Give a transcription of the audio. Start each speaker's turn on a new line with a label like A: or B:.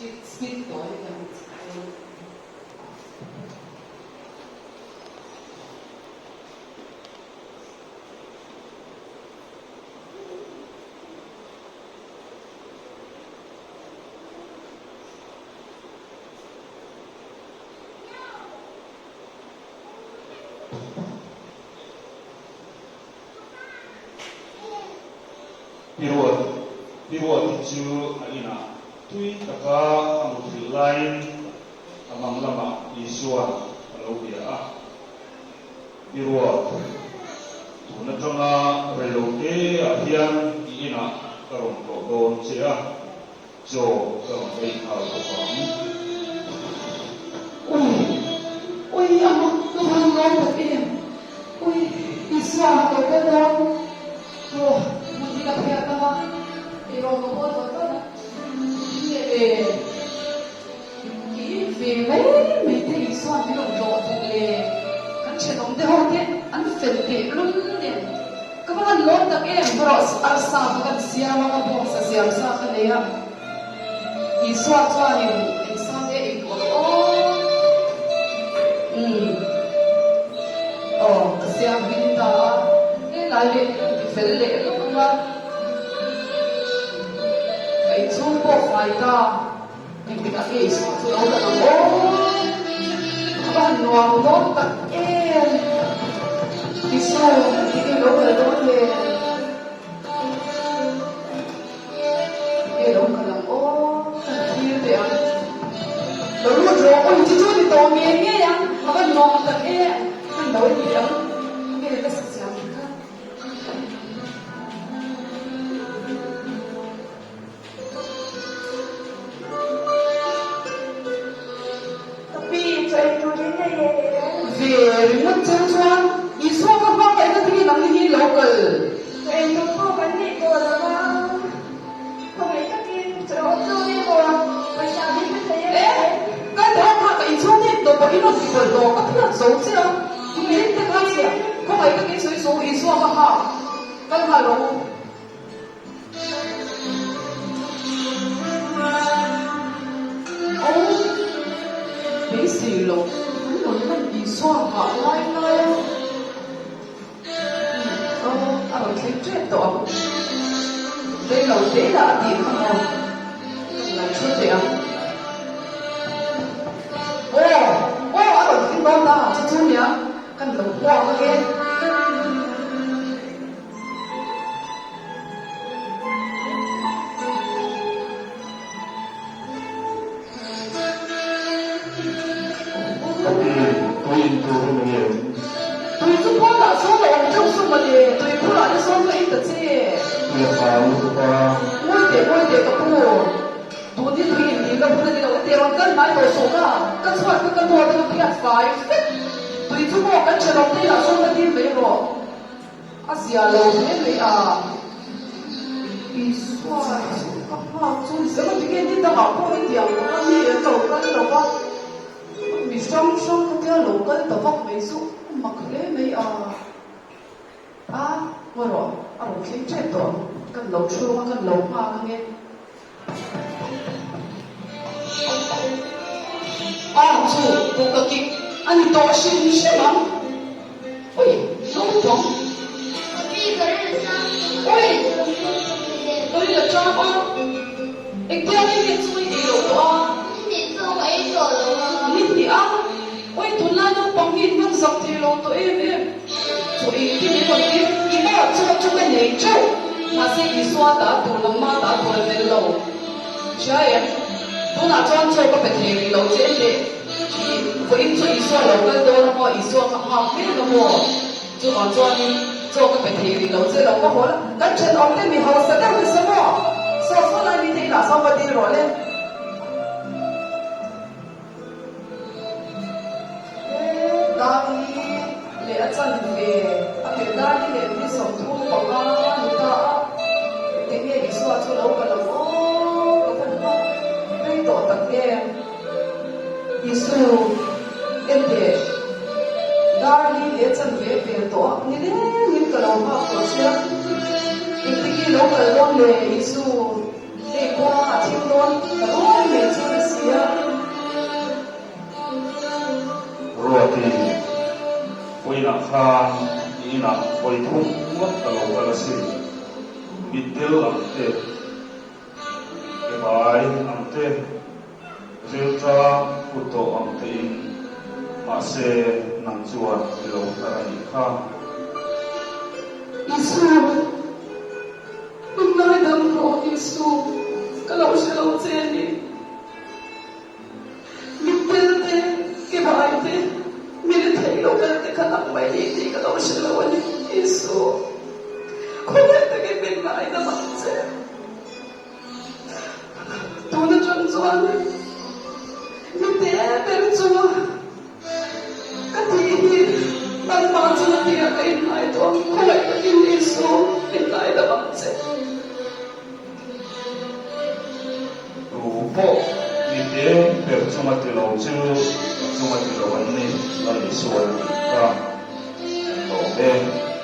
A: Skit skit tawi kan ti.
B: Pi Ruat, Pi Ruati chu a inah tui taka a muthilh laiin a mang lamah Isua'n a lo bia a. Pi Ruat, tun atanga reilote ah hian i inah ka rawn tlawh dawn che a. Chaw ka rawn ei nghal bawk ang.
A: Ui! Ui a mak ka van lawm tak em! Ui! Isua a lo kal dawn tawh hmun hi ka phiat ang a, eirawng ka bawl vat vat a, nge le kei ve mai mai te Isua'n min rawn tlawh duh le, kan thenawm te ho te an fel teh lul nen Ka va han lawm tak em? Rawh arsa kha kan siam a, ka bawngsa siam sa ka nei a. Isua chuanin eng sa nge ei duh ang aw? Umm. Aw, ka siam hmin ta a. Helai leh ka ti fel leh lawk ang a. Ka inchhung pawh fai ta. Engtikah nge Isua chu lo kal ang aw? Ka va han nuam dawn tak em! Isu, engtik nge lo kal dawn le? Engtik nge lo kal ang aw? Ka han thlir teh ang. Lo lut rawh, awi chu chu ni tawh ngei ngei ang, ka va nuam tak em! Ka han lo en teh ang, nge ka sa siam kha.
C: Ka pi chu ei turin nei e.
A: Ve ringawt cheu chuan Isua ka hma kaihna thil in ang hi lo kal.
C: Ka ei tur pawh kan neih tawh lo va, khawngaih takin chaw awm chu ni maw pawisa min pe thei em?
A: E, ka dawr kha ka inchhung hnem tawh pawh in rawn ti bawlh tawh, ka phiat zo che a, tum te kha chhia, khawngaih takin sawi suh u Isua ka hak, kal nghal rawh u. Aw, beisei loh an rawn lan Isua nghah lai lai a, aw a rawn thleng tep tawh ang. Rei lo te lah a tih kha maw, ka lo thu teh ang. Aw, aw a rawn thleng dawn ta, chu chu nia kan lo huak ange.
B: Ka pi, tui in tur hi ni em?
A: Tui chu pawnah sawn a awm teuh sum a le, tui khurah te sawn ka in ta che.
B: Tui a hau lutuk a.
A: Ngawi teh, ngawi teh ka pu. Tun hi tui in dil na hun a ni lo, hetiang rawn kal hnai tawh suh ka, ka chhuat kha ka nuat a ka phiat fai vek. Tui chu maw kan thenawm te inah sawn va dil mai rawh. A zia lo hle mai a, Isua chu ka nghak chu ni zel a, tinge ni dangah pawh hetiang laka mi an lo kal lo va, mi hrang hrang khatia lo kal ta vak mai chu a mak hle mai a, a ngaw rawh a rawn thleng tep tawh ang, kan lo thu ang a, kan lo nghak ange. A chu pawh ka kik a ni tawh hrim hrim ang. Ui, naupang. Ui, ka rin a chang a. Engtia nge nge chu i ei loh tawh a? Ni hnih a. Ui, tunlai naupang hi in hman zak thei lo tawh em em. Chu engtin i rawn tir? I erawh chu chu ka nei teuh. Mahse Isua ta tur nangma ta tur a tel lo. Hria em? Tunah chuan chaw ka pe thei rih lo che le. I vawiin chu Isua lo kal dawn a maw? Isua ka nghak mek a maw? Chuvang chuanin chaw ka pe thei rih lo che lo ka haw la. Kan thenawm te mi hausa deuh nasa maw? Saw saw lai mite inah sawn va dil rawh le. Darli leh a chan ve a pe Darli leh ni 35 ni ta a, engtik nge Isua chu lo kal ang aw ka van hma rei tawh tak em. Isu, Enteh, Darli leh a chan ve pel tawh a, ni lengin ka lo nghak tawh che a, engtik nge lo kal dawn le Isu? Hei khua a thim dawn ta ruai mai chu ni. si a.
B: Ruati, Vawiinah khan i inah vawi thum ngawt ka lo kal asin. Mitdel ang te, ke bai ang te, rilṭam kut tawh ang tein, mahse nang chuan i lo hnar a nih kha.
A: Isu, min ngaidam rawh Isu, ka lo hre lo che a ni. Mitdel te, ke bai te, mi ri theih lo vel te kha nang mai ni tih ka lo hre lo a ni. Isu, khawngaih takin min ngaidam ang che. Tun atang chuan mi te ber chu ka tih hi nangmah chu na tihah ka inngai tawh ang. Khawngaih takin Isu, min ngaidam ang che.
B: Tu pawh mi te ber chunga ti lo chu ka chunga ti lo an ni, Lal Isuan a tih kha. Kan lawm e.